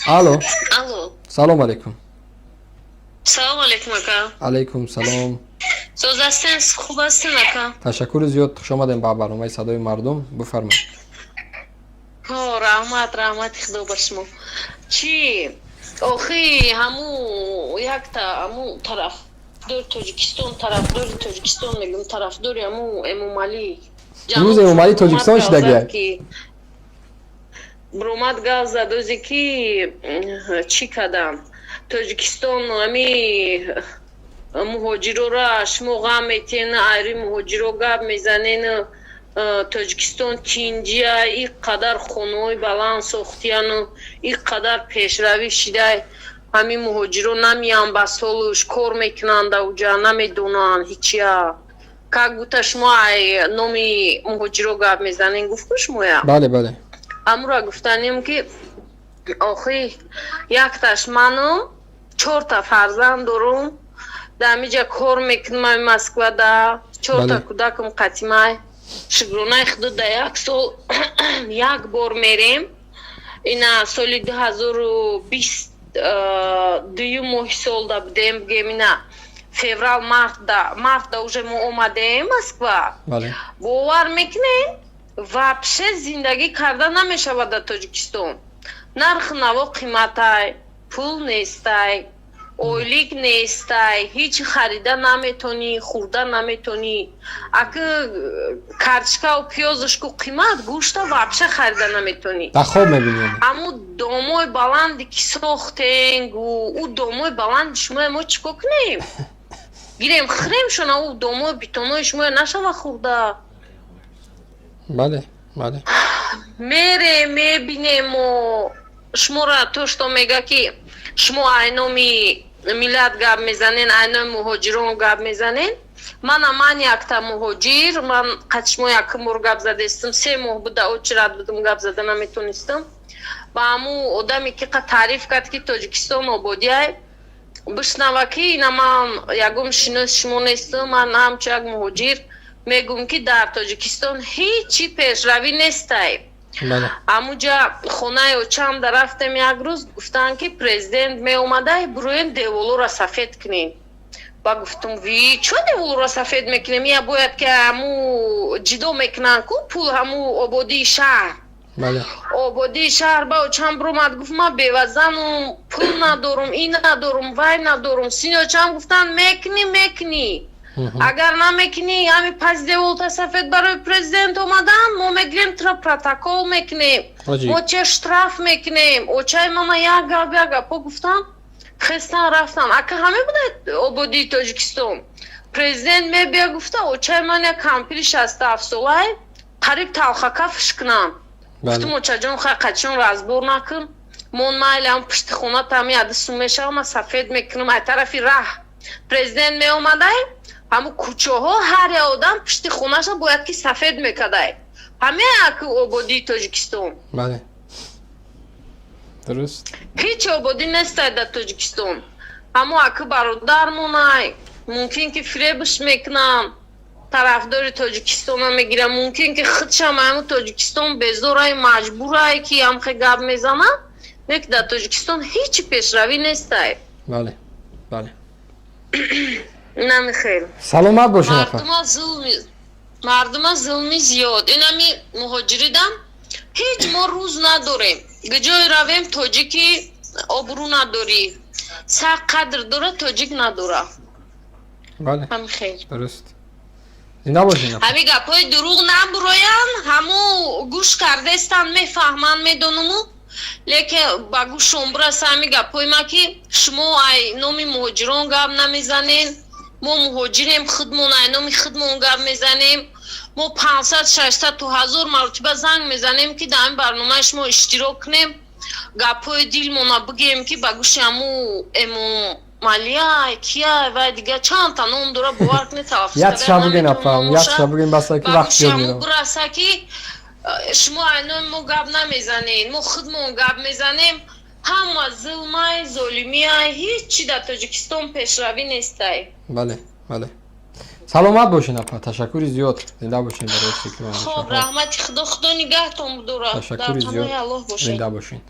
Алло. Алло. Салом алейкум. Салом алейкум, ака. Алейкум салом. Соз ҳастен, хуб ҳастен, ака? Ташаккури зиёд, хушомадем ба барномаи «Садои мардум», бифармоед. Ҳо, раҳмат, раҳмати Худо ба шумо. Чӣ, охи, ҳаму якта ҳаму тарафдори Тоҷикистон, тарафдори Тоҷикистон мегӯм, тарафдори ҳаму Эмомалӣ. Имрӯз Эмомалӣ Тоҷикистон шидагия. Бромад, гап зад озе ки чӣ кардам, Тоҷикистон ами муҳоҷирора шумо ғам метиҳен, айри муҳоҷиро гап мезанен, Тоҷикистон тинҷия, ин қадар хонаҳои баланд сохтияну ин қадар пешравӣ шидай, ҳамин муҳоҷиро намеян, ба солуш кор мекунанд, ауҷа намедонанд ҳичия, как будто шумо ай номи муҳоҷиро гап мезанен, гуфту шумоя. Бале, бале. Амура гуфтанем, ки охи, якташ манум, чорта фарзанд дорум, дар ҳамиҷа кор мекунам, ами Москвада, чорта кӯдакам қатимай. Шукронаи Худо, дар як сол як бор мерем. Ина соли 2020, дуюм моҳи солда будем, бигем, ина феврал, мартда, мартда уже мо омадем Москва. Бовар мекунем, вообще зиндагӣ карда намешавад дар Тоҷикистон. Нархи наво қиматай, пул нестай, ойлик нестай, ҳеҷ харида наметонӣ, хӯрда наметонӣ. Аки картошкаву пиёзашку қимат, гӯшта вообще харида наметонӣ. Дар хоб мебинем. Ҳаму домои баланде ки сохтен, гу ӯ домои баланди шумоя мо чӣ кор кунем? Гирем, хӯремшона? Ӯ домои битонои шумоя нашава хӯрда. Бале, бале. Мерем, мебинему шуморо, то что мега, ки шумо айноми миллат гап мезанен, айноми муҳоҷирон гап мезанен. Мана, ман якта муҳоҷир, ман қад шумо якум бор гап задестам, 3 моҳ буда, очередь будам, гап зада наметонистам. Ба ҳаму одаме ки қа таъриф кард, ки Тоҷикистон ободиай, бишнава, ки ина ман ягон шиноси шумо нестам, ман ҳамчун як муҳоҷир мегӯм, ки дар Тоҷикистон ҳечи пешравӣ нестай. Ҳамуҷа хонаи очамда рафтем як рӯз, гуфтанд, ки президент меомадай, буроем, деволоро сафед кунем. Ба гуфтум: «Ви, чо деволоро сафед мекунем? Я бояд ки ҳаму ҷидо мекунанд ку пул, ҳаму ободии шаҳр». Ободии шаҳр. Ба очам биромад, гуфт: «Ман бевазану пул надорум, ин надорум, вай надорум». Сини очам гуфтанд: «Мекунӣ, мекунӣ, агар намекунӣ, ҳами пас деволта сафед барои президент омадан, мо мегирем, тура протокол мекунем, мо че штраф мекунем». Очаи мана як гап, як гапҳо гуфтан, хестан, рафтан. Ака, ҳаме буда ободии Тоҷикистон? Президент мебия гуфта, очаи ман як кампири 67 солай қариб талхака фишкунам. Гуфтум: «Очаҷон, хай, қачон разбор накун, мон, майли, ҳам пушти хона тами адисум мешавам, ман сафед мекунам». Ай тарафи раҳ президент меомадай, ҳамун кӯчаҳо ҳар як одам пушти хонаша бояд ки сафед мекардай. Ҳаме аки ободии Тоҷикистон? Бале, дуруст. Ҳеҷ ободӣ нестай дар Тоҷикистон. Ҳамо аки бародармонай, мумкин ки фиребш мекунам, тарафдори Тоҷикистона мегирам, мумкин ки худшам ҳаму Тоҷикистон безорай, маҷбурай, ки ҳамхе гап мезанам, не ки дар Тоҷикистон ҳеҷи пешравӣ нестай. Бале, бале. Намихел. Саломат бошед, апа. Мардума зулми, мардума зулми зиёд. Инами муҳоҷиридам ҳеҷ мо рӯз надорем. Ҷое равем, тоҷики обрӯ надорӣ, сар қадр дора, тоҷик надора. Ҳамихел. Дуруст, зинда бошед, апа. Ҳами гапҳои дурӯғ набуроянд, ҳаму гӯш кардестан, мефаҳманд, медонуму, лекин ба гӯшон бираса ҳами гапҳои ма, ки шумо ай номи муҳоҷирон гап намезанен. Мо муҳоҷирем, худмон ай номи худмон гап мезанем. Мо 500, 600 то 1000 маротиба занг мезанем, ки дар ҳамин барномаи шумо иштирок кунем, гапҳои дилмона бигӯем, ки ба гӯши ҳаму Эмомалия кия вай дига чандта ном дора, бовар кунед, талаффуз Як кардан ша бигӯен, апа. наметавонам. Як ша бигӯен, баста ки ба вақт гӯши зиёд ҳаму меравад. бираса, ки шумо айнои мо гап намезанед, мо худмон гап мезанем. Ҳама зулмай, золимиай, ҳеҷ чи дар Тоҷикистон пешравӣ нестай. Бале, бале, саломат бошед, апа, ташаккури зиёд, зинда бошед барои фикру Хоб. андешаҳо. Раҳмати Худо, Худо нигаҳтон будора, дар Ташаккури зиёд. паноҳи Аллоҳ бошед. Зинда бошед.